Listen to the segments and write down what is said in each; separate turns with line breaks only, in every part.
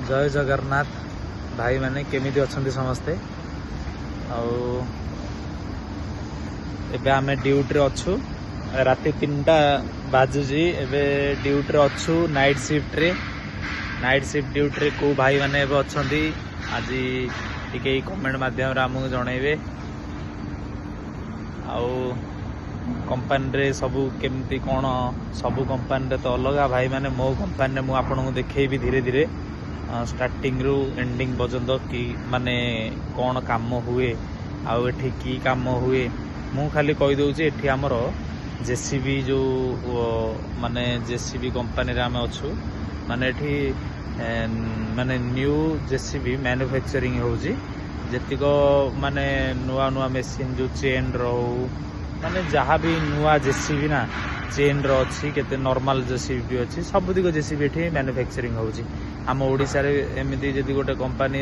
ଜୟ ଜଗନ୍ନାଥ ଭାଇମାନେ, କେମିତି ଅଛନ୍ତି ସମସ୍ତେ? ଆଉ ଏବେ ଆମେ ଡ୍ୟୁଟିରେ ଅଛୁ। ରାତି 3ଟା ବାଜୁଛି, ଏବେ ଡ୍ୟୁଟିରେ ଅଛୁ ନାଇଟ୍ ସିଫ୍ଟରେ। ନାଇଟ୍ ସିଫ୍ଟ ଡ୍ୟୁଟିରେ କେଉଁ ଭାଇମାନେ ଏବେ ଅଛନ୍ତି, ଆଜି ଟିକେ ଏଇ କମେଣ୍ଟ ମାଧ୍ୟମରେ ଆମକୁ ଜଣେଇବେ। ଆଉ କମ୍ପାନୀରେ ସବୁ କେମିତି କ'ଣ? ସବୁ କମ୍ପାନୀରେ ତ ଅଲଗା ଭାଇମାନେ। ମୋ କମ୍ପାନୀରେ ମୁଁ ଆପଣଙ୍କୁ ଦେଖେଇବି ଧୀରେ ଧୀରେ ଷ୍ଟାର୍ଟିଂରୁ ଏଣ୍ଡିଂ ପର୍ଯ୍ୟନ୍ତ କି ମାନେ କ'ଣ କାମ ହୁଏ ଆଉ ଏଠି କି କାମ ହୁଏ। ମୁଁ ଖାଲି କହିଦେଉଛି, ଏଠି ଆମର ଜେସିବି ଯେଉଁ ମାନେ ଜେସିବି କମ୍ପାନୀରେ ଆମେ ଅଛୁ। ମାନେ ଏଠି ମାନେ ନ୍ୟୁ ଜେସିବି ମ୍ୟାନୁଫ୍ୟାକ୍ଚରିଂ ହେଉଛି। ଯେତିକ ମାନେ ନୂଆ ନୂଆ ମେସିନ୍, ଯେଉଁ ଚେନ୍ର ହଉ, ମାନେ ଯାହା ବି ନୂଆ ଜେସିବି ନା ଚେନ୍ର ଅଛି, କେତେ ନର୍ମାଲ ଜେସିବି ବି ଅଛି, ସବୁତିକ ଜେସିବି ଏଠି ମ୍ୟାନୁଫ୍ୟାକ୍ଚରିଂ ହେଉଛି। ଆମ ଓଡ଼ିଶାରେ ଏମିତି ଯଦି ଗୋଟେ କମ୍ପାନୀ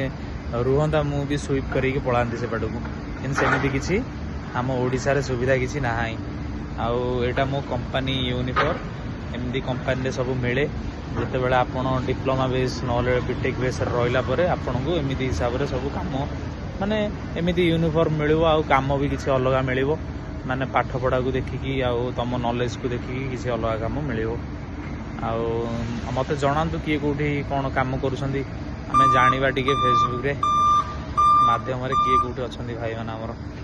ରୁହନ୍ତା, ମୁଁ ବି ସୁଇପ୍ କରିକି ପଳାନ୍ତି ସେପଟକୁ। କିନ୍ତୁ ସେମିତି କିଛି ଆମ ଓଡ଼ିଶାରେ ସୁବିଧା କିଛି ନାହିଁ। ଆଉ ଏଇଟା ମୋ କମ୍ପାନୀ ୟୁନିଫର୍ମ। ଏମିତି କମ୍ପାନୀରେ ସବୁ ମିଳେ। ଯେତେବେଳେ ଆପଣ ଡିପ୍ଲୋମା ବେସ୍ ନହେଲେ ବିଟେକ୍ ବେସ୍ରେ ରହିଲା ପରେ ଆପଣଙ୍କୁ ଏମିତି ହିସାବରେ ସବୁ କାମ, ମାନେ ଏମିତି ୟୁନିଫର୍ମ ମିଳିବ ଆଉ କାମ ବି କିଛି ଅଲଗା ମିଳିବ। ମାନେ ପାଠ ପଢ଼ାକୁ ଦେଖିକି ଆଉ ତମ ନଲେଜକୁ ଦେଖିକି କିଛି ଅଲଗା କାମ ମିଳିବ। ଆଉ ମୋତେ ଜଣାନ୍ତୁ କିଏ କେଉଁଠି କ'ଣ କାମ କରୁଛନ୍ତି, ଆମେ ଜାଣିବା ଟିକେ ଫେସବୁକରେ ମାଧ୍ୟମରେ କିଏ କେଉଁଠି ଅଛନ୍ତି ଭାଇମାନେ ଆମର।